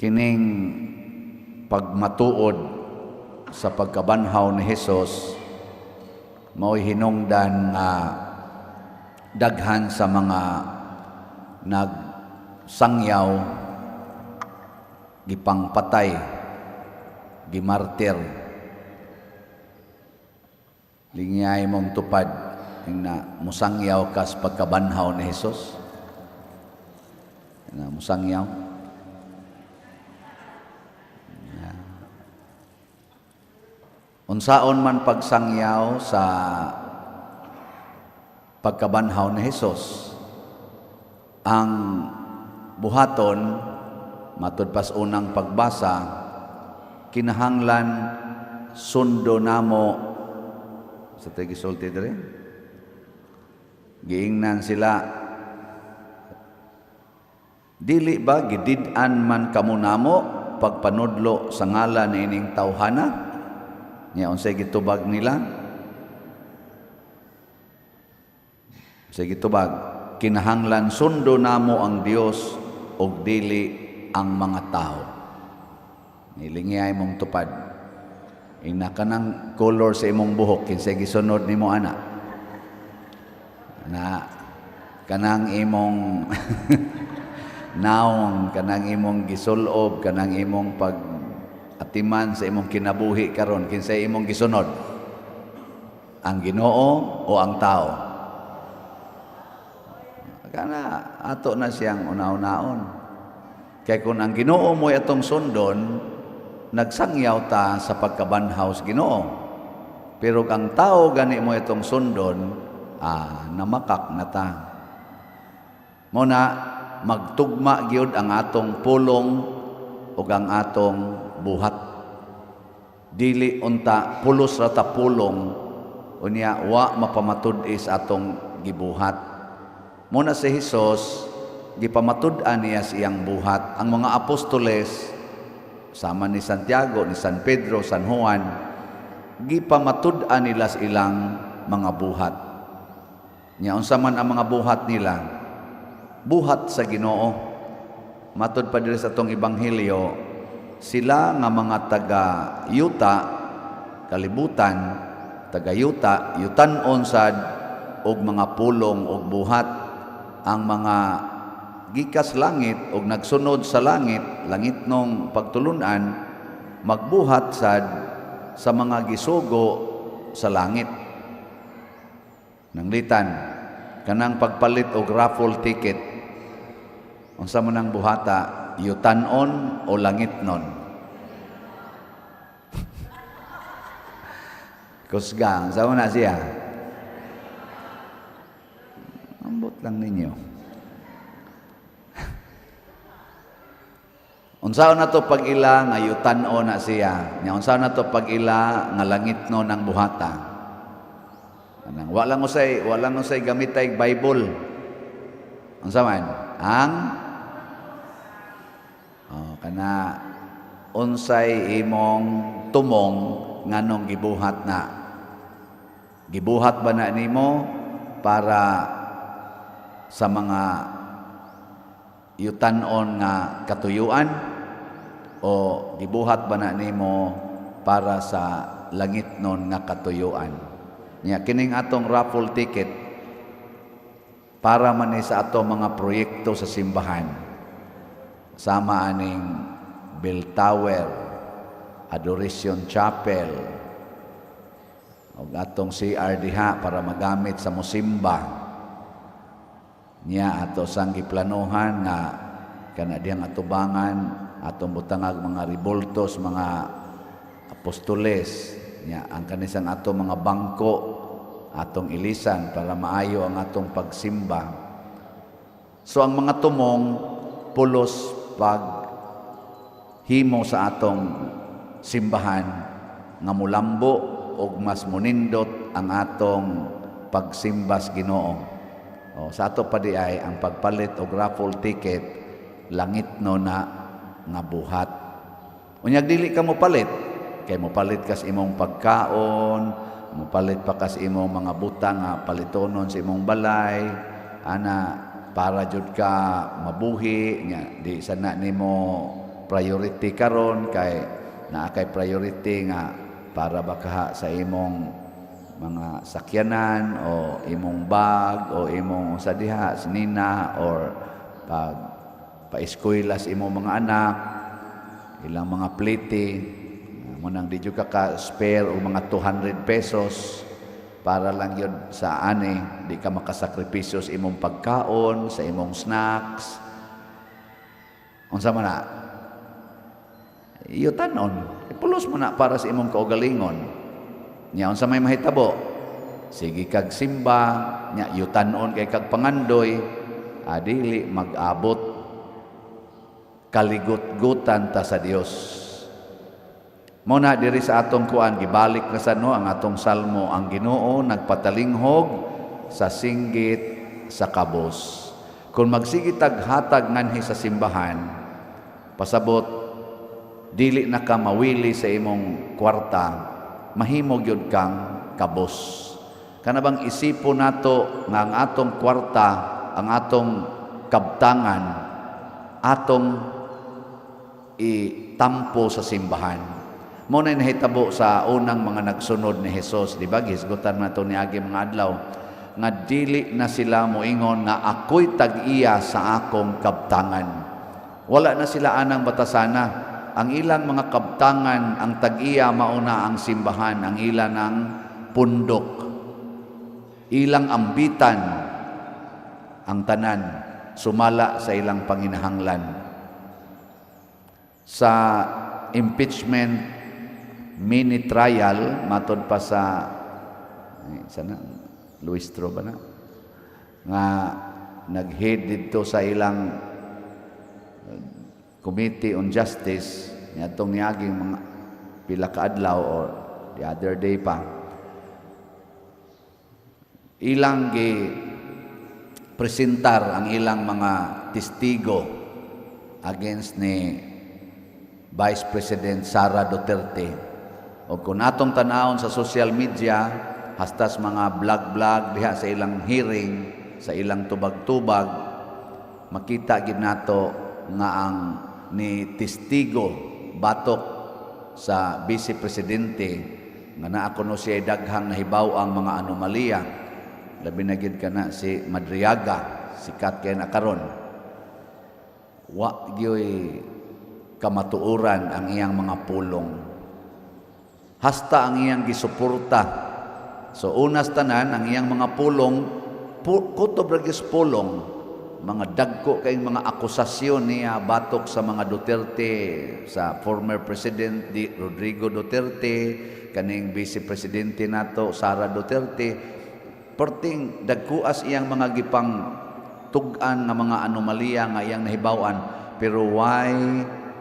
Kining pagmatuod sa pagkabanhaw ni Hesus mao'y hinungdan nga daghan sa mga nagsangyaw gipangpatay, gimartir. Lingyay mong tupad na musangyaw kas pagkabanhaw ni Hesus. Na musangyaw. Yeah. Unsaon man pagsangyaw sa pagkabanhaw ni Hesus? Ang buhaton, matud pas unang pagbasa, kinahanglan sundo namo sa gisulti diri. Giingnan sila, "Dili ba gidid-an man kamo namo pagpanudlo sa ngalan niining tawhana?" Nya unsay gitubag nila? Unsay gitubag? Kinahanglan sundo namo ang Dios ug dili ang mga tao. Nilingiyay mong tupad. Ina kanang color sa imong buhok, kinsay gisunod nimo ana? Na kanang imong naong, kanang imong gisulob, kanang imong pag atiman sa imong kinabuhi karon, kinsay imong gisunod? Ang Ginoo o ang tao? Kana ato na siyang una-unaon. Kay kung ang Ginoo mo'y atong sundon, nagsangyaw ta sa pagkabanhaw sa Ginoo. Pero ang tao gani mo itong sundon, namakak na ta. Mo na magtugma gyud ang atong pulong ug ang atong buhat. Dili unta pulos ra ta pulong, unya wa mapamatud-i sa atong gibuhat. Mo na si Hesus gipamatud-an niya sa iyang buhat. Ang mga apostoles sama ni Santiago, ni San Pedro, San Juan, gipamatud-an nila sa ilang mga buhat. Nya unsa man ang mga buhat nila? Buhat sa Ginoo. Matud pa diri sa atong ebanghelyo, sila nga mga taga yuta, kalibutan, taga yuta, yutan-on sad og mga pulong og buhat. Ang mga gikas langit og nagsunod sa langit, langit nong pagtulunan, magbuhat sad sa mga gisugo sa langit. Nanglitan, kanang pagpalit og raffle ticket, unsa man ang buhata, yutan-on o langit nun? Kusga, unsa man na siya? Ambot lang ninyo. Unsaon na to pag-ila nga yutan-on na siya? Nya unsaon na to pag-ila nga langit nun ang buhata? Anang wa lang usay gamitay Bible. Unsa man? Ang oh, kana unsay imong tumong nganong gibuhat na? Gibuhat ba na nimo para sa mga yutan-on nga katuyuan o gibuhat ba na nimo para sa langit nun nga katuyuan? Nya kining atong raffle ticket para man ni sa ato mga proyekto sa simbahan, sama aning Bell Tower, Adoration Chapel, og atong CR diha para magamit sa musimba. Nya ato sang giplanuhan nga kana dihang atubangan atong butangag mga ribultos, mga apostoles. Nya ang kanisang ato mga bangko atong ilisan para maayo ang atong pagsimba. So ang mga tumong pulos pag himo sa atong simbahan nga mulambo og mas munindot ang atong pagsimba sa Ginoo. O, sa ato pa di ay ang pagpalit og raffle ticket langit no na nga buhat. Unyag dili ka mopalit, kay mopalit kas imong pagkaon, mopalit pa kas imong mga butang nga palitonon sa imong balay, ana para jud ka mabuhi nya di sana nimo Priority karon kay naa kay priority nga para baka sa imong mga sakyanan o imong bag o imong unsa diha sinina or pag paeskwela sa imong mga anak, ilang mga plite mo nang di jud ka ka spare og mga 200 pesos para lang yun sa ani di ka makasakripisyo sa imong pagkaon, sa imong snacks, unsa man na yutanon, ipulos mo na para sa imong kaugalingon. Nya unsa may mahitabo, sige kag simba, nya yutanon kay kag pangandoy, dili mag-abot, kaligot-gutan ta sa Dios. Mo na diri sa atong kuan, gibalik na sa no ang atong salmo, ang Ginoo nagpatalinghog sa singgit sa kabos. Kung magsige tag hatag nganhi sa simbahan, pasabot dili na ka mawili sa imong kwarta, mahimo gyud kang kabos. Kana bang isipo nato nga ang atong kwarta, ang atong kabtangan, atong itampo sa simbahan. Mo na nahitabo sa unang mga nagsunod ni Jesus, di ba? Gihisgutan man to niagi mga adlaw nga dili na sila moingon nga ako'y tag-iya sa akong kabtangan. Wala na sila anang batasana. Ang ilang mga kabtangan, ang tag-iya mauna ang simbahan, ang ilang ang pundok. Ilang ambitan ang tanan sumala sa ilang panginahanglan. Sa impeachment mini trial, matod pa sa sana Luistro ba na nga nag-head didto sa ilang Committee on Justice niadtong niaging mga pila ka adlaw or the other day pa, ilang gi presentar ang ilang mga testigo against ni Vice President Sara Duterte. O kung atong tanawon sa social media, hastas mga vlog-vlog diha sa ilang hearing, sa ilang tubag-tubag, makita gid nato nga ang ni testigo batok sa Vice Presidente nga naa kuno siya daghang nahibaw ang mga anomalya, labi na gid kana si Madriaga, sikat kay na karon, wa gyoy kamatuoran ang iyang mga pulong, hasta ang iyang gisuporta. So unas tanan ang iyang mga pulong kutob ra gyud pulong, mga dagko kay mga akusasyon niya batok sa mga Duterte, sa former President di Rodrigo Duterte, kaning Vice Presidente nato Sara Duterte. Perting dagkuas iyang mga gipang tug-an nga mga anomalya nga iyang nahibaw-an, pero why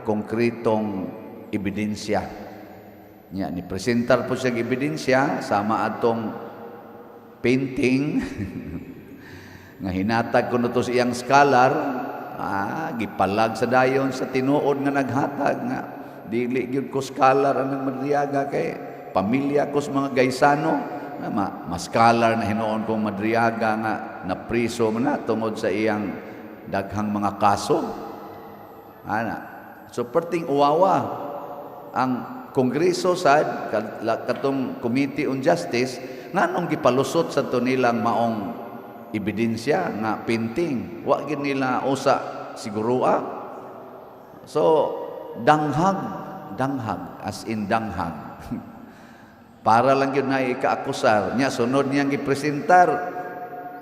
konkretong ebidensya niya. Ni presentar po siya ebidensya sama atong painting nga hinatag kuno to sa iyang scholar. Gipalag sa dayon sa tinuod nga naghatag nga dili gyud ko scholar anang Madriaga kay pamilya ko sa mga Gaisano nga ma scholar na hinuon kong Madriaga nga napriso man na tungod sa iyang daghang mga kaso ana. So perting uwawa ang Kongreso sad, katong Committee on Justice, nganong gipalusot sa to nilang maong ebidensya nga painting? Wa gid nila usa siguroa. So danghag, danghag, as in danghag, para lang yun na ikaakusar niya. Sunod niyang gipresentar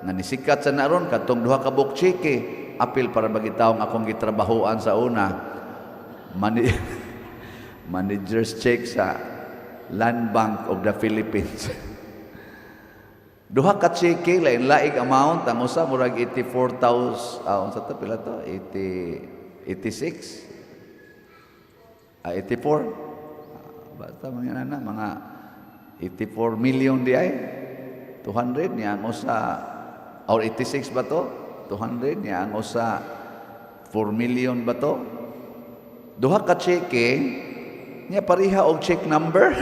nga nisikat sa naron katong duha ka buok tseke, apil para bagitawong akong gitrabahoan sa una, manager's check sa Land Bank of the Philippines. Duha ka tseke, lain laing amount. Ang usa murag 84,000, unsa to, pila to, 80, 86, 84. Basta mga nana, mga 84 million di ay 200 niya ang usa or 86 ba to, 200 niya ang usa, 4 million ba to. Duha ka tseke niya, pareha og check number.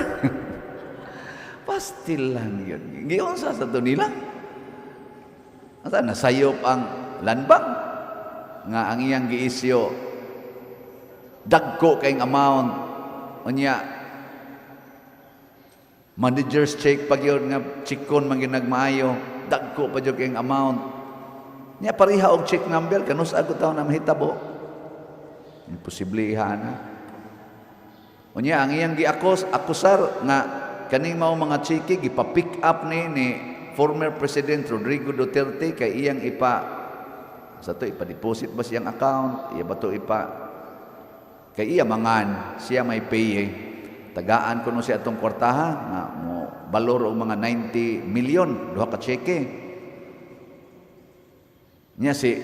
Pastil lang yun. Giunsa sa to nila? Asa nasayop ang Land Bank nga ang iyang giisyo Dagko kayong amount. Unya, manager's check pag yun nga check-on man gyud nagmaayo, dagko pa jud kayong amount. Nya pareha og check number, kanus agud taon na mahitabo? Imposible iha na. Unya ang iyang giakos akusar nga kaning mao mga cheque gipa-pick up ni former President Rodrigo Duterte kay iyang ipa sa to ipa-deposit ba siyang account, iya ba to ipa kay iya mangan siya may pay eh. Tagaan kuno siya atong kwartaha nga mo balor og mga 90 million duha ka cheque. Nya si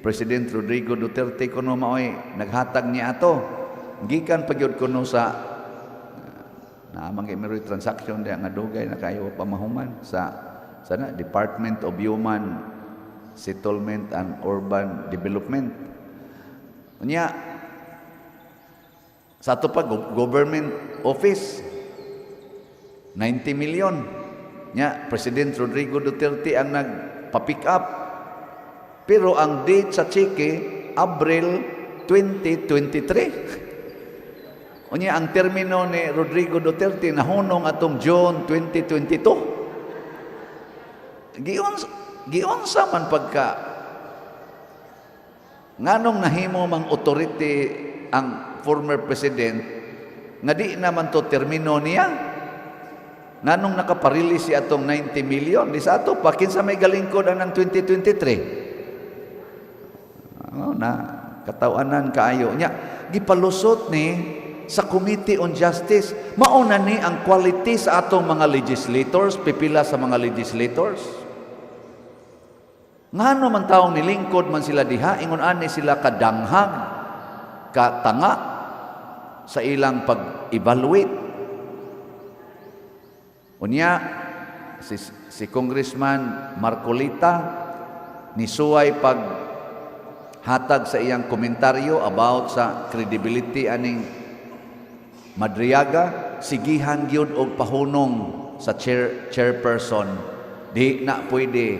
President Rodrigo Duterte kuno maoy naghatag niya ato. Gikan pa gyud kuno sa naamang kay meron transaction diya nga dugay na kayo pa mahuman sa sana Department of Human Settlement and Urban Development. Unya sa ato pa government office, 90 million. Nya President Rodrigo Duterte ang nagpa-pick up. Pero ang date sa cheque, Abril 2023. Unya ang termino ni Rodrigo Duterte nahunong atong June 2022. Giunsa man pagka nganong nahimo mang authority ang former president nga di naman to termino niya? Nganong nakaparelease siya atong 90 million? Di sa ato pa, kinsa may galingkod anang 2023? Ano na katawanan kaayo nya gipalusot ni sa Committee on Justice. Mauna ni ang quality sa atong mga legislators, pipila sa mga legislators. Ngano man taong nilingkod man sila diha, ingon ani sila kadanghag, katanga sa ilang pag-evaluate? Unya, si Congressman Marcoleta nisuway pag hatag sa iyang komentaryo about sa credibility aning Madriaga, sigihan gyud og pahunong sa chairperson. Di na pwede.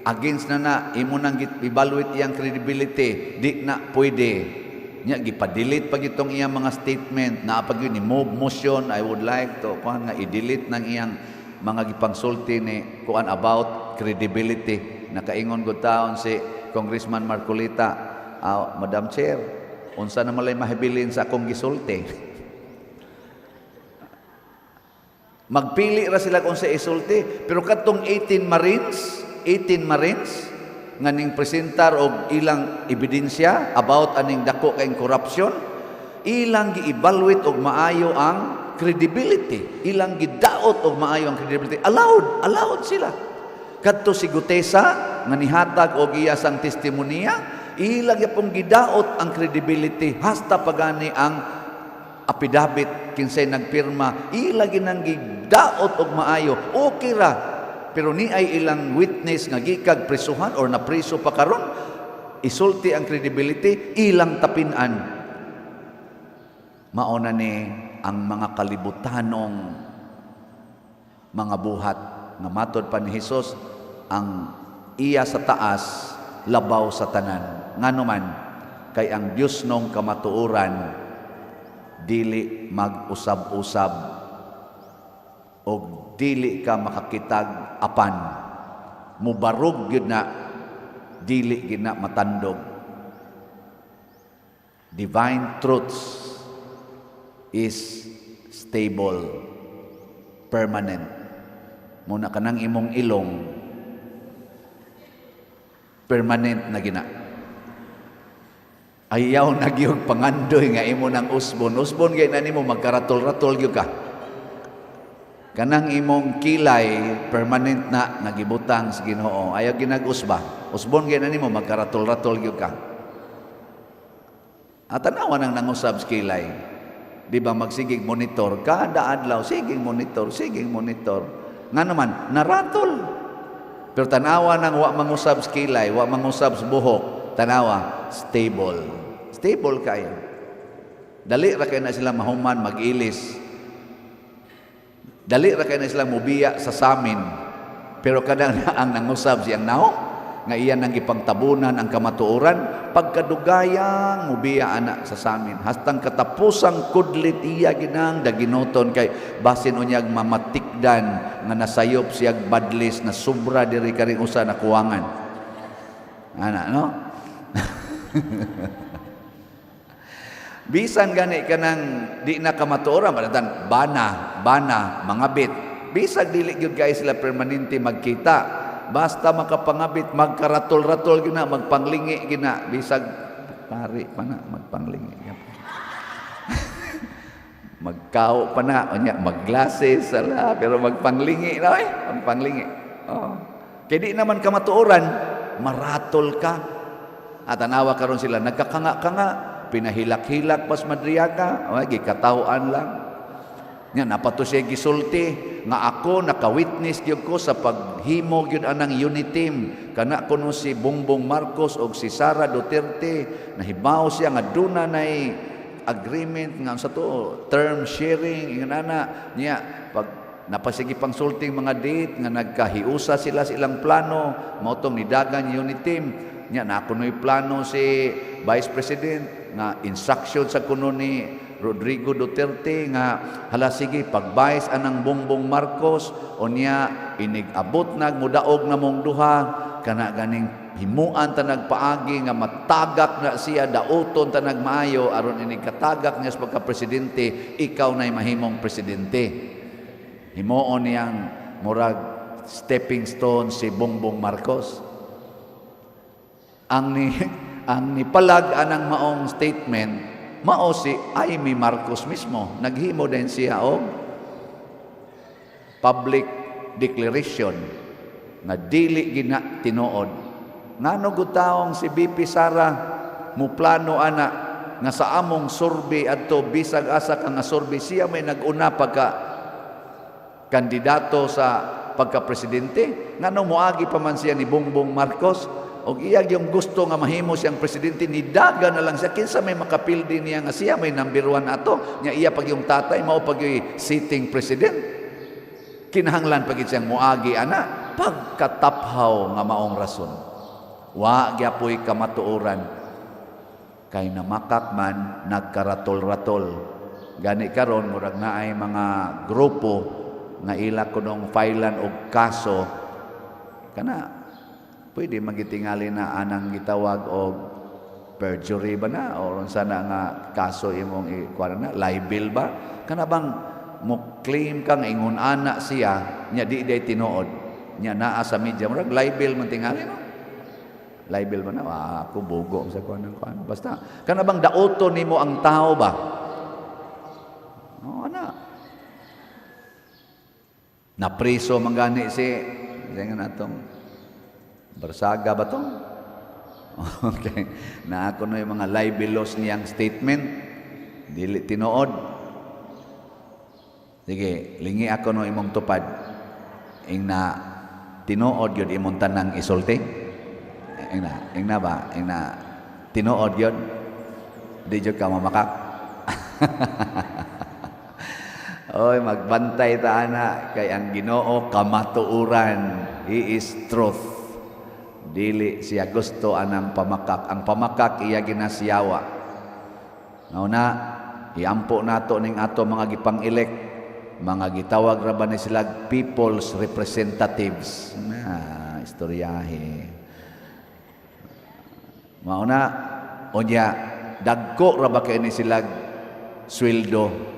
Against na na imo nang evaluate iyang credibility, di na pwede. Nya gipa-delete pag itong iyang mga statement na pag yun ni move motion, "I would like to kuan nga i-delete ng iyang mga gipangsulti ni kuan about credibility." Nakaingon gud taon si Congressman Marcoleta, "Ah, Madam Chair, unsa na malay mahibilin sa akong gisulti?" Magpili ra sila kung sa isulti, pero kadtong 18 Marines, 18 Marines nga ning presentar og ilang ebidensya about aning dako kayong corruption, ilang gi-evaluate og maayo ang credibility, ilang gidaot og maayo ang credibility. Allowed, allowed sila. Kadto si Guteza nga nihatag og iya sang testimonya, ilang gyapong gidaot ang credibility hasta pagani ang affidavit kinsay nagpirma, ila ginang gidaot og maayo. Okay ra, pero ni ay ilang witness nga gikag prisuhan or napriso pa karon, isulti ang credibility, ilang tapinan. Mao na ni ang mga kalibutanong mga buhat nga matod pa ni Hesus ang iya sa taas labaw sa tanan. Ngano man? Kay ang Dios nong kamatuoran dili mag-usab-usab og dili ka makakitag apan mubarog gyud na, dili gyud na matandog. Divine truths is stable, permanent. Muna kanang imong ilong, permanent na gina. Ayaw na gyud pangandoy nga imo nang usbon. Usbon kay na nimo, magkaratol-ratol gyud ka. Kanang imong kilay, permanent na nagibutang sa Ginoo. Ayaw ginag-usba. Usbon kay na nimo, magkaratol-ratol gyud ka. At tanawa nang nangusab sa kilay. Di ba magsigig monitor kada adlaw, sigig monitor, sigig monitor. Nga naman, naratol. Pero tanawa nang wa mangusab sa kilay, wa mangusab sa buhok, tanawa, stable. Stable kayo. Dali ra kay na sila mahuman mag-ilis. Dali ra kay na sila mubiya sa samin. Pero kadang na ang nangusab siyang naong, Nga iyan ang gipangtabunan ang kamatuoran, pagkadugayang mubiya ana sa samin hastang katapusang kudlit iya ginang daginoton, kay basin unyag mamatikdan nga nasayop siyag badlis na sobra diri karing usa na kuwangan ana, no? Bisan gani kanang di na kamatuoran, pananglitan bana bana mangabit, bisag dili gyud kay sila permanente magkita, basta makapangabit, magkaratol-ratol gina, magpanglingi gina, bisag pari pa na magpanglingi, magkao pa na unya, magglasses sala, pero magpanglingi na, eh, magpanglingi. Oh. Kay di naman kamatuoran, maratol ka. At tanawa karon sila nagkakanga-kanga, pinahilak-hilak pas Madriaga, ay gikataw-an lang. Nya napato siya gisulti nga ako naka-witness gyud ko sa paghimo gyud anang UniTeam, kana kuno si Bongbong Marcos og si Sara Duterte. Nahibaw siya nga duna nay agreement nga sa to term sharing, ingon ana niya. Pag napasigi pang sulting mga date nga nagkahiusa sila sa ilang plano, mao tong nidagan UniTeam nya, na kuno'y plano si Vice President nga instruction sa kuno ni Rodrigo Duterte nga hala sige, pag-vice anang Bongbong Marcos, unya inig-abot nag mudaog na mong duha, kana ganing himuan ta nagpaagi nga matagak na siya, dauton ta nagmaayo aron inig katagak niya sa pagka-presidente, ikaw na'y mahimong presidente. Himuon niyang murag stepping stone si Bongbong Marcos. Ang nipalag anang maong statement mao si Imee Marcos mismo. Naghimo din siya og public declaration nga dili gina tinuod. Ngano gud taong si VP Sara muplano ana nga sa among survey adto, bisag asa ka nga survey, siya may nag-una pagka kandidato sa pagka-presidente? Ngano moagi pa man siya ni Bongbong Marcos og iya yung gusto nga mahimo siyang presidente, nidaga na lang siya? Kinsa may makapildi niya nga siya may number 1 ato nya? Iya pag yung tatay mao pag yung sitting president, kinahanglan pag siyang moagi ana? Pagkataphaw nga maong rason, wa gyapoy kamatuoran, kay namakak man, nagkaratol-ratol. Gani karon murag naay mga grupo nga ila kunong filean og kaso kana, pwede magitingali na anang gitawag og perjury ba na or unsa na nga kaso imong ikuan na, libel ba, kana bang mo claim ka nga ingon ana siya nya di day tinuod nya naa sa media, murag libel man tingali, no? Libel ba na? Ah, ako bugo sa kuan ng kuan, basta kana bang dauto nimo ang tao ba? Oh, ana napriso man gani si nga natong Barsaga ba to? Okay. Na ako na yung mga libelous niyang statement. Dili tinuod. Sige, lingi ako no imong tupad. Ing na tinuod yun imong tanang isulti. Ing na ba? Ing na tinuod yun. Di jud ka mamakak. Oy, magbantay ta ana kay ang Ginoo kamatuoran. He is truth. Dili siya gusto anang pamakak. Ang pamakak iya ginasiyawa. Nauna, iampo nato ning ato mga gipang-elect, mga gitawag ra ba ni sila people's representatives. Na istoryahe. Mauna, unya dagko ra ba kay ni sila sweldo?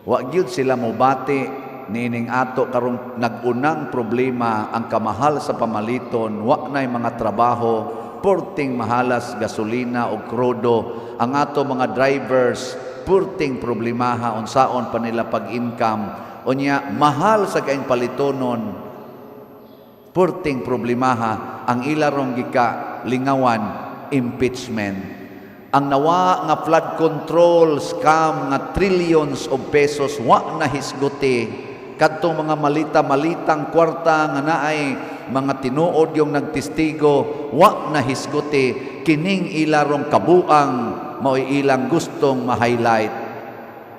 Wa gyud sila mobati nining ato karong nag-unang problema, ang kamahal sa pamaliton, wa na'y mga trabaho, purting mahalas gasolina o krudo, ang ato mga drivers purting problemaha unsaon pa nila pag-income, unya mahal sa kaing palitonon, purting problemaha. Ang ilarong gika lingawan, impeachment. Ang nawa nga flood control scam nga trillions of pesos wa na hisguti, kadtong mga malita-malitang kwarta nga naay mga tinuod yung nagtestigo wa na hisguti, kining ilarong kabuang mao'y ilang gustong ma-highlight.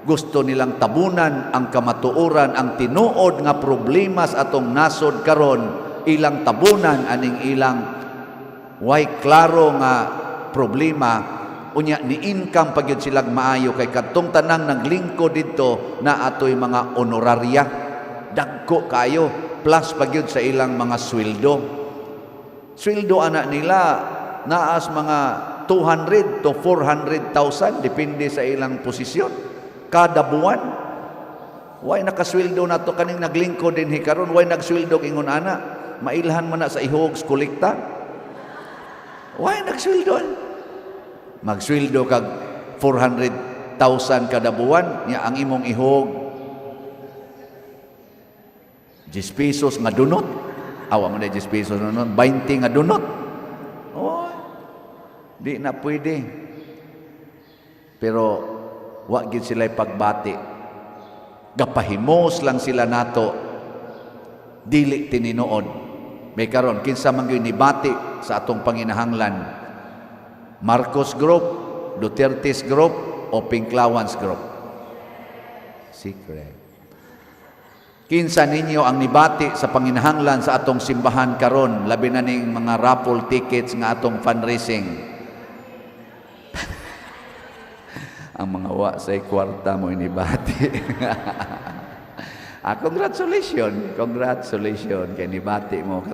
Gusto nilang tabunan ang kamatuoran, ang tinuod nga problema sa atong nasod karon, ilang tabunan aning ilang Way klaro nga problema. Unya ni income pa gyud silang maayo kay kadtong tanang naglingkod didto na atoy mga honoraria, dagko kayo, plus pa gyud sa ilang mga sweldo. Sweldo ana nila naas mga 200 to 400,000, depende sa ilang posisyon kada buwan. Way nakasweldo na to kaning naglingkod dinhi karon, way nagsweldo ingon ana. Mailhan man na sa ihog kolekta. Way nagsweldo. Magsweldo kag 400,000 kada buwan, nya ang imong ihog 10 pesos nga dunot. Awa mo na 10 pesos dunot, 20 nga dunot. Oh, di na pwede. Pero wa gid sila pagbati. Gapahimos lang sila nato, dili tininuod. May karon, kinsa man gyud nibati sa atong panginahanglan? Marcos Group, Duterte's Group, o Pinklawans Group? Secret. Kinsa ninyo ang nibati sa panginahanglan sa atong simbahan karon, labi na ning mga raffle tickets nga atong fundraising? Ang mga wa sa kwarta mo inibati. Ah, congratulations, congratulations kay nibati mo.